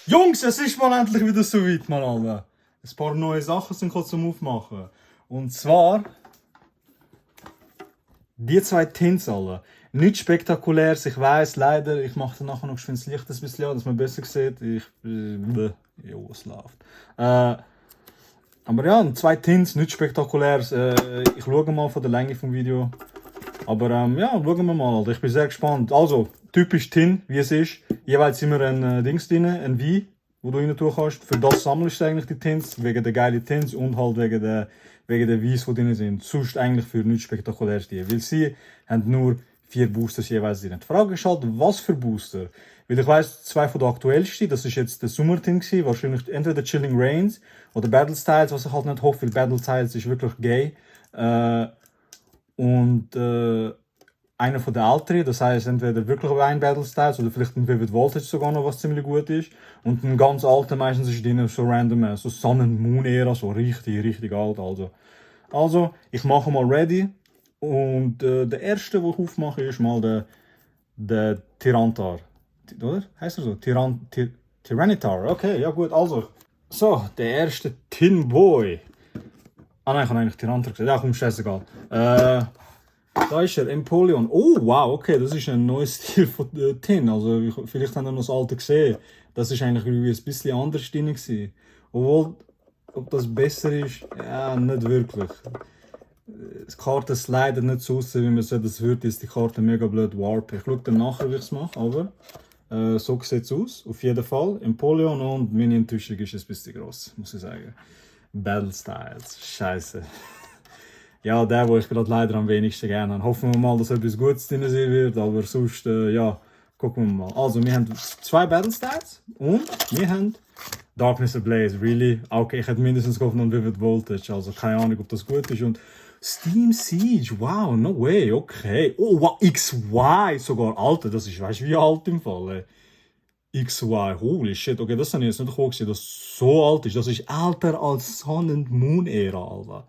Jungs, es ist mal endlich wieder so weit, Mann, Alter. Ein paar neue Sachen sind zum Aufmachen. Und zwar die zwei Tints, Alter. Nichts Spektakuläres, ich weiss, leider. Ich mache dann nachher noch das Licht ein bisschen an, dass man besser sieht. Jo, es läuft. Aber ja, zwei Tints, nichts Spektakuläres. Ich schaue mal von der Länge vom Video. Aber ja, schauen wir mal, Alter. Ich bin sehr gespannt. Also, typisch Tin, wie es ist. Jeweils immer ein Dings drin, ein Wein, wo du rein tun kannst. Für das sammelst du eigentlich die Tints, wegen der geilen Tints und halt wegen der Weins, die drin sind. Sonst eigentlich für nichts Spektakuläres die. Weil sie haben nur 4 Boosters jeweils drin. Die Frage ist halt, was für Booster? Weil ich weiss, 2 von den aktuellsten, das ist jetzt der Sommertin gewesen, wahrscheinlich entweder Chilling Reigns oder Battle Styles, was ich halt nicht hoffe, weil Battle Styles ist wirklich gay. Einer von den älteren, das heisst entweder wirklich ein Battle Styles oder vielleicht ein Vivid Voltage sogar noch, was ziemlich gut ist. Und ein ganz alter, meistens ist drin so random, so Sun and Moon Ära, so richtig alt. Also, ich mache mal ready. Und der erste, den ich aufmache, ist mal der Tyrantar. Oder? Heißt er so? Tyrannitar. Okay, ja gut, also. So, der erste Tin Boy. Ah nein, ich habe eigentlich Tyrantar gesagt. Ja, komm, scheißegal. Da ist er, Empoleon. Oh, wow, okay, das ist ein neues Stil von Tin. Also, vielleicht haben wir noch das alte gesehen. Das ist eigentlich irgendwie ein bisschen anders drin gewesen. Obwohl, ob das besser ist, ja, nicht wirklich. Die Karte slidet nicht so aus, wie man so das würde, ist die Karte mega blöd warpen. Ich schaue dann nachher, wie ich es mache, aber so sieht es aus. Auf jeden Fall. Empoleon und meine Enttäuschung ist ein bisschen gross, muss ich sagen. Battle Styles, scheiße. Ja, der, wo ich gerade leider am wenigsten gerne habe. Hoffen wir mal, dass etwas Gutes drin sein wird, aber sonst, ja, gucken wir mal. Also, wir haben 2 Battle Styles und wir haben Darkness Ablaze, really. Okay, ich hätte mindestens gehofft noch Vivid Voltage, also keine Ahnung, ob das gut ist. Und Steam Siege, wow, no way, okay. Oh, wow, XY sogar, Alter, das ist, weißt du, wie alt im Fall, XY, holy shit, okay, das habe ich jetzt nicht gesehen, dass es so alt ist. Das ist älter als Sun and Moon Ära, Alter.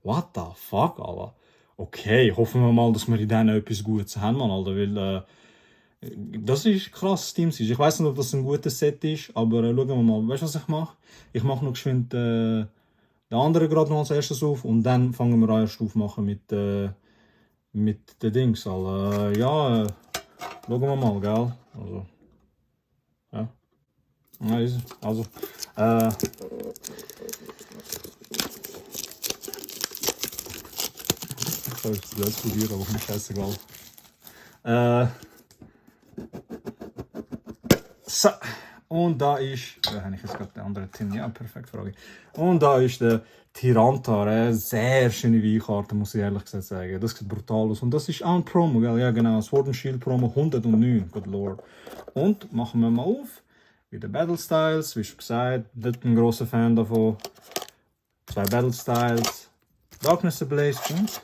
What the fuck, Alter? Okay, hoffen wir mal, dass wir in denen etwas Gutes haben, Mann, Alter, weil das ist krass, Steam Siege. Ich weiß nicht, ob das ein gutes Set ist, aber schauen wir mal. Weißt du, was ich mache? Ich mache noch geschwind den anderen gerade noch als erstes auf und dann fangen wir an erst aufmachen mit den Dings. Ja, schauen wir mal, gell? Also, ja. Nice. Also, ich soll es selbst probieren, aber mir scheißegal. So, und da ist, habe ich jetzt gerade den anderen Tin, ja, perfekt, Frage. Und da ist der Tyrantar, eine sehr schöne Weinkarte, muss ich ehrlich gesagt sagen. Das sieht brutal aus. Und das ist auch ein Promo, gell? Ja genau, Sword and Shield Promo 109, good lord. Und machen wir mal auf, wieder Battle Styles, wie schon gesagt, nicht ein grosser Fan davon. 2 Battle Styles, Darkness Ablaze und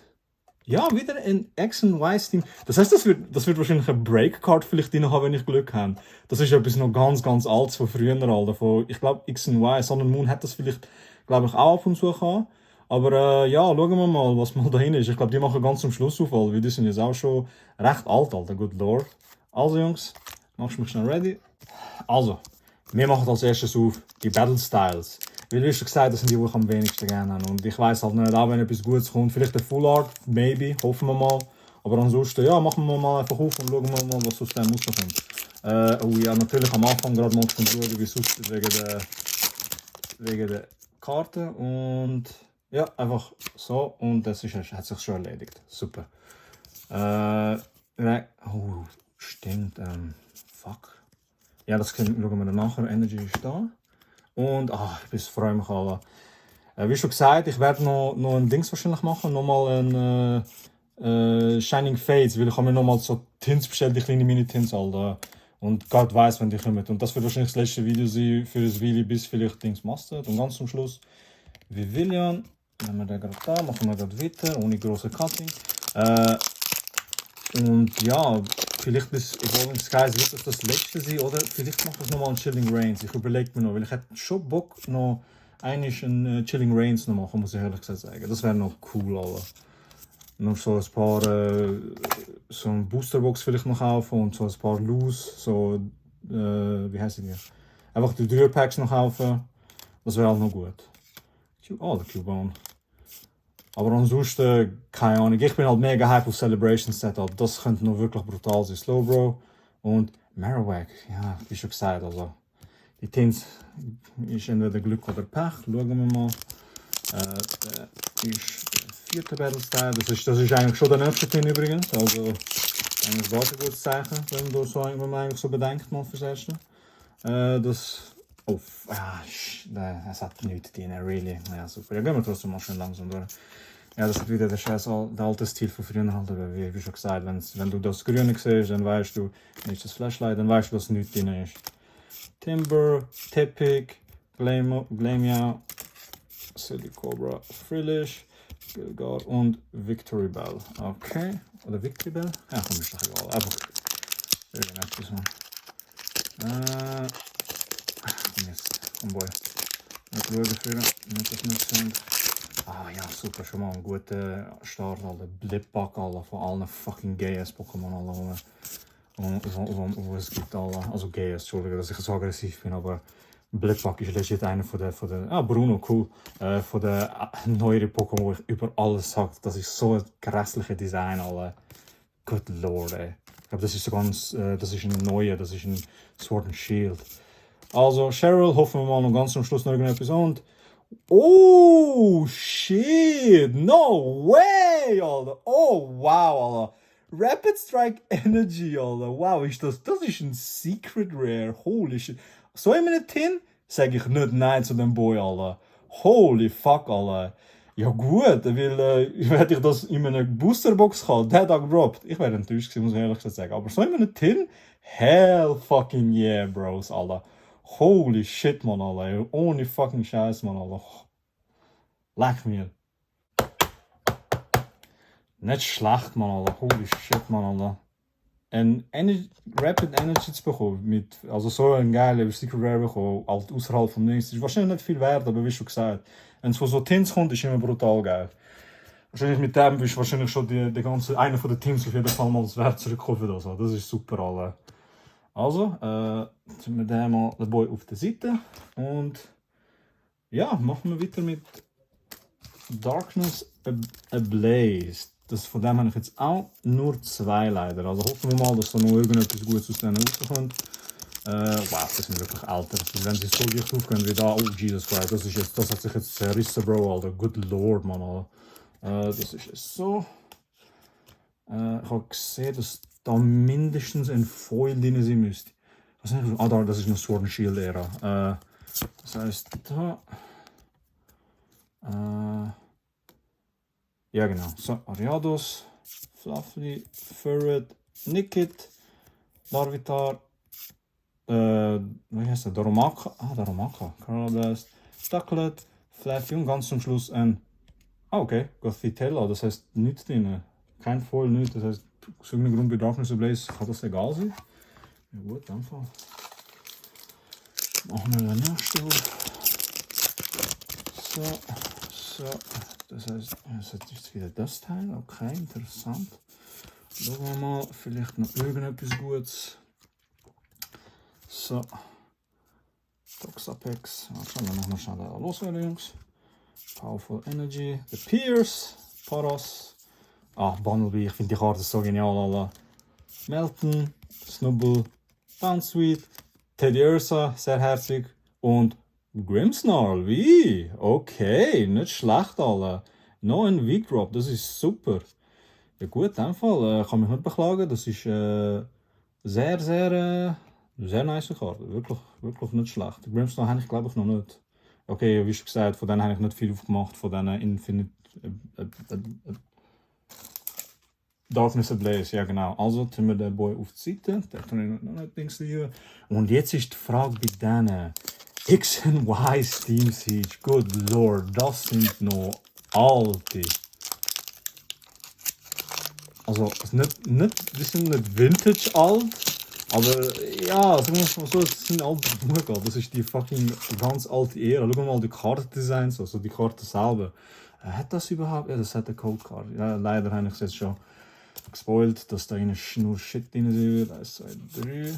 ja, wieder ein X und Y-Team. Das heißt, das wird wahrscheinlich eine Break-Card vielleicht drin haben, wenn ich Glück habe. Das ist etwas noch ganz altes von früher, Alter. Ich glaube, X und Y, Sun and Moon hat das vielleicht, glaube ich, auch ab und zu gehabt. Aber ja, schauen wir mal, was mal dahin ist. Ich glaube, die machen ganz zum Schluss auf, weil die sind jetzt auch schon recht alt, Alter. Good lord. Also, Jungs, machst du mich schnell ready? Also, wir machen als erstes auf die Battle Styles. Weil, wie schon gesagt, das sind die, die ich am wenigsten gerne habe. Und ich weiss halt nicht, auch wenn etwas Gutes kommt, vielleicht der Full Art, maybe, hoffen wir mal. Aber ansonsten, ja, machen wir mal einfach auf und schauen wir mal, was aus dem rauskommt. Oh ja, natürlich am Anfang gerade mal schauen, wie es aussieht wegen der Karte. Und ja, einfach so. Und das hat sich schon erledigt. Super. Oh, stimmt. Fuck. Ja, das schauen wir dann nachher. Energy ist da. Und ich freue mich alle. Wie schon gesagt, ich werde noch ein Dings wahrscheinlich machen. Nochmal ein Shining Fates, weil ich habe mir nochmal so Tints bestellt, die kleine Mini-Tints, Alter. Und Gott weiß, wenn die kommen. Und das wird wahrscheinlich das letzte Video sein für das Video, bis vielleicht Dings Mastered. Und ganz zum Schluss, Vivillon. Nehmen wir den gerade da, machen wir gerade weiter, ohne große Cutting. Und ja, vielleicht bis Evolving Skies wird das letzte sein, oder vielleicht mache ich nochmal ein Chilling Reigns. Ich überlege mir noch, weil ich hätte schon Bock noch eigentlich ein Chilling Reigns noch machen, muss ich ehrlich gesagt sagen. Das wäre noch cool, Alter. Noch so ein paar, so ein Boosterbox vielleicht noch kaufen und so ein paar Loose, so, wie heißt die? einfach die 3 Packs noch kaufen. Das wäre halt noch gut. Oh, der Cubone. Aber ansonsten, keine Ahnung. Ich bin halt mega hype auf Celebration Setup. Das könnte noch wirklich brutal sein. Slowbro und Marowak. Ja, wie schon gesagt, also die Tins ist entweder Glück oder Pech. Schauen wir mal. Der ist der 4. Battle-Style. Das ist eigentlich schon der nächste Tin übrigens. Also eigentlich das ein gutes Zeichen, wenn man eigentlich so bedenkt mal fürs Erste. Das... Oh, es hat nichts drin, really. Ja, super. Ja, gehen wir trotzdem mal schön langsam durch. Ja, das ist wieder der alte Stil von früher halt, wie schon gesagt, wenn du das Grüne siehst, dann weißt du, nicht das Flashlight, dann weißt du, dass nichts drin ist. Timber, Tepic, Glamia, Silly Cobra, Frillish, Gilgard und Victory Bell. Okay, oder Victory Bell? Ja, komm, ist doch egal. Einfach irgendetwas, man. Jetzt, komm, Boy. Nicht schauen für nicht das nicht sind. Ah ja, super, schon mal ein guter Start, Alter. Blippack, Alter, von allen fucking GS-Pokémon, Alter, wo es gibt, Alter. Also GS, Entschuldigung, dass ich so aggressiv bin, aber Blippack ist legit einer von der Bruno, cool, von der neueren Pokémon, wo ich über alles sage, das ist so ein grässliches Design, Alter. Good Lord, ey. Ich glaube, das ist so ganz, das ist ein neuer, das ist ein Sword and Shield. Also, Cheryl, hoffen wir mal noch ganz zum Schluss noch irgendetwas. Und oh, shit! No way, Alter! Oh, wow, Alter! Rapid Strike Energy, Alter! Wow, das ist ein Secret Rare. Holy shit. So in einem Tin sage ich nicht nein zu dem Boy, Alter. Holy fuck, Alter. Ja gut, weil hätte ich das in einer Boosterbox gehabt, der hat gedroppt. Ich wäre enttäuscht gewesen, muss ich ehrlich sagen. Aber so in einem Tin, hell fucking yeah, Bros, Alter. Holy shit, man, Alter. Ohne fucking Scheiß, man, Alter. Leck mir. Nicht schlecht, man, Alter. Holy shit, man, Alter. Ein Rapid Energy zu bekommen, also so ein geiler Secret Rare bekommen, halt außerhalb vom Dings, ist wahrscheinlich nicht viel wert, aber wie schon gesagt, wenn es von so Tins kommt, ist immer brutal geil. Wahrscheinlich mit dem ist wahrscheinlich schon die ganze, einer von den Teams auf jeden Fall mal das Wert zurückkommen oder so. Das ist super, Alter. Also, sind wir den mal den Boy auf der Seite und ja, machen wir weiter mit Darkness Ablaze. Das, von dem habe ich jetzt auch nur 2 leider. Also hoffen wir mal, dass da noch irgendetwas Gutes aus denen rauskommt. Wow, das sind wirklich älter. Also, wenn sie so leicht aufgehen wie da, oh Jesus Christ, das hat sich jetzt zerrissen, Bro, Alter. Good Lord, man, Alter. Das ist jetzt so. Ich habe gesehen, dass da mindestens ein Foil drin sein müsste. Was ist das? Da, das ist eine Sword and Shield Ära. Das heißt, da. Ja, genau. So, Ariados, Fluffy, Furret, Nickit, Larvitar, wie heißt der? Darumaka. Darumaka. Carabast, Ducklet, Fluffy und ganz zum Schluss ein. Okay, Gothitella, das heißt nichts drin. Kein Foil, nichts. Das heißt, aus irgendeinem Grund bei Darkness Ablaze kann das egal sein. Ja, gut, dann Fall. Machen wir den nächsten auf. So. Das heißt, jetzt ist wieder das Teil. Okay, interessant. Schauen wir mal, vielleicht noch irgendetwas Gutes. So. Toxapex. Schauen wir nochmal schnell loswerden, Jungs. Powerful Energy. The Pierce. Paros. Bumblebee. Ich finde die Karte so genial, Alter. Melton. Snubble. Bounsweet. Teddy Ursa. Sehr herzig. Und Grimmsnarl, wie? Okay, nicht schlecht, Alter. Noch ein V-Drop, das ist super. Ja gut, in dem Fall kann mich nicht beklagen. Das ist sehr nice Karte. Wirklich nicht schlecht. Grimmsnarl habe ich glaube ich noch nicht. Okay, wie schon gesagt, von denen habe ich nicht viel aufgemacht, von denen Infinite Darkness Ablaze, ja genau. Also tun wir den Boy auf die Seite. Der kann ich noch nicht Dings hier. Und jetzt ist die Frage bei denen. X and Y Steam Siege, good lord, das sind noch alte. Also, die sind nicht vintage alt, aber ja, sagen wir mal so, das sind alte Buch, das ist die fucking ganz alte Ära. Schau mal die Kartendesigns, also die Karte selber. Hat das überhaupt? Ja, das hat eine Codekarte. Ja, leider habe ich es jetzt schon gespoilt, dass da nur Shit drin ist. 1, 2, 3.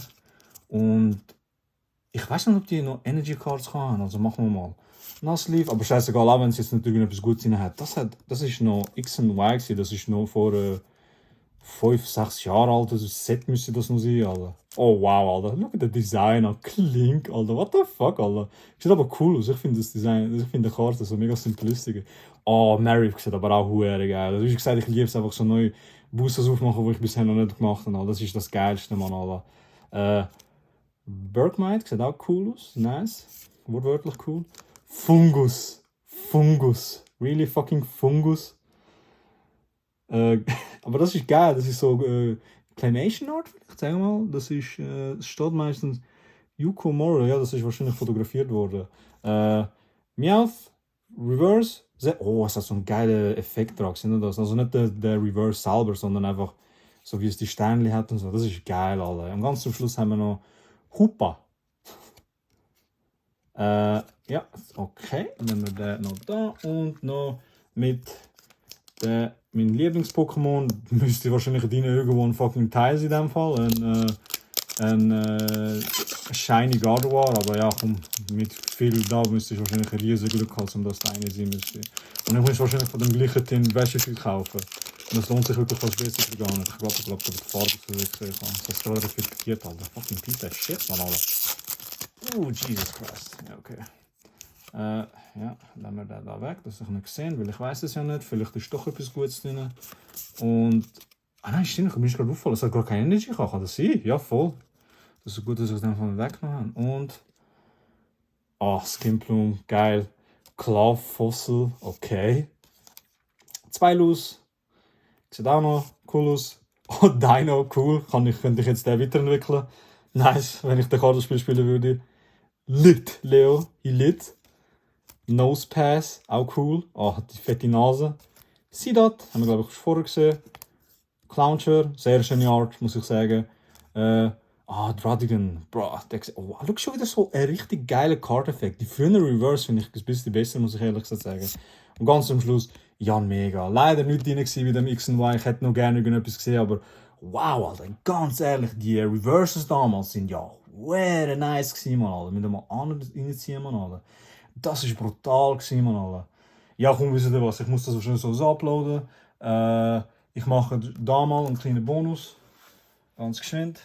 Und Ich weiß nicht, ob die noch Energy Cards haben, also machen wir mal. Nassleaf, aber scheißegal, auch wenn es jetzt natürlich etwas Gutes drin hat. Das ist noch X und Y gewesen, das ist noch vor 5, 6 Jahren alt, also Set müsste das noch sein, Alter. Oh wow, Alter, schau den Design an, Klink, Alter, what the fuck, Alter. Sieht aber cool aus, ich finde das Design, ich finde die Karte so mega simplistisch. Oh, Mary sieht aber auch huere geil. Also, wie gesagt, ich liebe es einfach so neue Boosters aufmachen, die ich bisher noch nicht gemacht habe, Alter. Das ist das Geilste, Mann, Alter. Bergmite sieht auch cool aus, nice, wortwörtlich cool. Fungus, really fucking Fungus. Aber das ist geil, das ist so Claymation Art vielleicht, sagen wir mal. Das steht meistens Yuko Moro, ja, das ist wahrscheinlich fotografiert worden. Meowth, Reverse, oh, es hat so einen geilen Effekt dran, sind das? Also nicht der Reverse selber, sondern einfach so wie es die Sternchen hat und so. Das ist geil, Alter. Und ganz zum Schluss haben wir noch Hoopa. Ja, okay, dann nehmen wir den noch da und noch mit mein Lieblings-Pokémon müsste wahrscheinlich drin irgendwo ein fucking Teil in dem Fall. Ein Shiny Gardevoir, aber ja, komm, mit viel da müsste ich wahrscheinlich ein riesiges Glück haben, um das eine sein müsste. Und ich muss wahrscheinlich von dem gleichen Tin Wäschespiel kaufen. Und das lohnt sich wirklich fast besser für gar nicht. Ich glaube, für die Farbe zu wechseln kann. Das ist gerade reflektiert, Alter. Fucking piece of shit, man, Alter. Jesus Christ. Ja, okay. Ja, lassen wir den da weg, dass ich nicht sehe, weil ich weiß es ja nicht. Vielleicht ist doch etwas Gutes drin. Und. Ah nein, stimmt, ich bin gerade aufgefallen, es hat gar keine Energy gehabt. Kann das sein? Ja, voll. Das ist gut, dass ich es dann von weggenommen habe. Und. Skimplume, geil. Claw Fossil, okay. 2 Luz. Sieht auch noch cool aus. Oh, Dino, cool. Könnte ich jetzt den weiterentwickeln. Nice, wenn ich den Kartenspiel spielen würde. Lit, Leo, lit. Nosepass, auch cool. Oh, hat die fette Nase. Seedot, haben wir glaube ich vorher gesehen. Clowncher, sehr schöne Art, muss ich sagen. Dradigan, bro. Oh, schau schon wieder so ein richtig geiler Card-Effekt. Die früheren Reverse finde ich ein bisschen besser, muss ich ehrlich gesagt sagen. Und ganz zum Schluss, Jan Mega. Leider nicht drin mit dem X und Y. Ich hätte noch gerne irgendetwas gesehen, aber wow, Alter, ganz ehrlich, die Reverses damals sind ja very nice gewesen, man, Alter. Mit dem reinziehen, man, Alter. Das war brutal gewesen, man, Alter. Ja, komm, wisst ihr was, ich muss das wahrscheinlich so uploaden. Ich mache da mal einen kleinen Bonus. Ganz geschwind.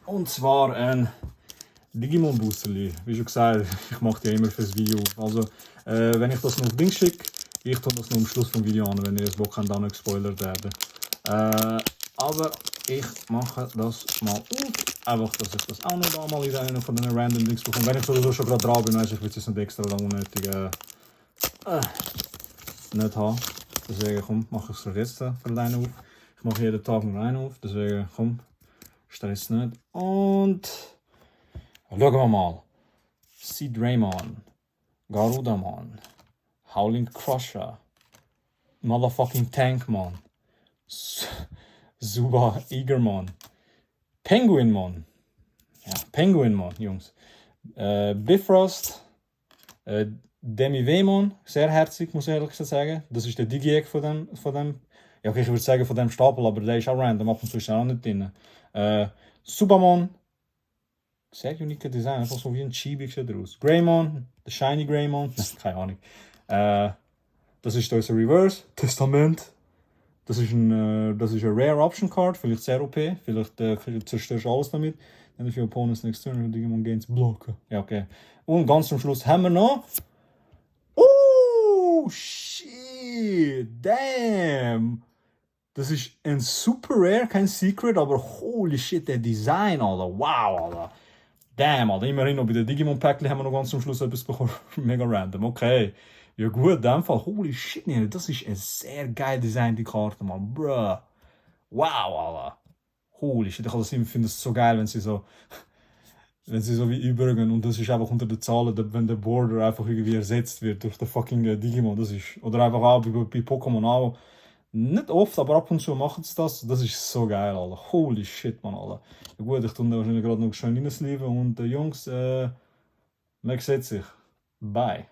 Und zwar ein Digimon Boosterli. Wie schon gesagt, ich mache die immer fürs Video. Also, wenn ich das noch auf Ding schicke, ich tue das noch am Schluss vom Video an, wenn ihr das Bock habt, dann nicht gespoilert werden. Aber ich mache das mal auf. Einfach, dass ich das auch noch da mal in einer von den random Dings bekomme. Wenn ich sowieso schon gerade dran bin, weiß ich, will es nicht extra lang unnötig nicht haben. Deswegen, komm, mache ich es jetzt für einen auf. Ich mache jeden Tag noch einen auf, deswegen, komm, stress nicht. Und schauen wir mal. Seedraymon, Garudamon, Howling Crusher, Motherfucking Tankmon, Suba Eagermon, Penguinmon, ja, Penguinmon, Jungs, Bifrost, Demi-Vemon, sehr herzig, muss ich ehrlich sagen. Das ist der Digi-Egg von dem. Ja, okay, ich würde sagen von dem Stapel, aber der ist auch random, ab und zu ist er auch nicht drin. Subamon, sehr unique Design, einfach so wie ein Chibi sieht aus. Greymon, der Shiny Greymon, keine Ahnung. Das ist unser Reverse, Testament. Das ist eine Rare Option Card, vielleicht sehr OP, vielleicht zerstörst du alles damit. Then if your opponent's next turn, your Digimon gains blocken. Ja, okay. Und ganz zum Schluss haben wir noch. Oh, shit, damn. Das ist ein super Rare, kein Secret, aber holy shit, der Design, Alter. Wow, Alter. Damn, Alter. Immerhin noch bei den Digimon Packli haben wir noch ganz zum Schluss etwas bekommen. Mega random, okay. Ja gut, in dem Fall, holy shit, das ist ein sehr geil Design, die Karte, man. Bruh. Wow, Alter. Holy shit, ich finde es so geil, wenn sie so wie übergehen und das ist einfach unter den Zahlen, wenn der Border einfach irgendwie ersetzt wird durch den fucking Digimon, das ist, oder einfach auch bei Pokémon auch, nicht oft, aber ab und zu machen sie das ist so geil, Alter. Holy shit, man, Alter. Ja gut, ich tue da wahrscheinlich gerade noch schön reinsleeven und Jungs, man sieht sich. Bye.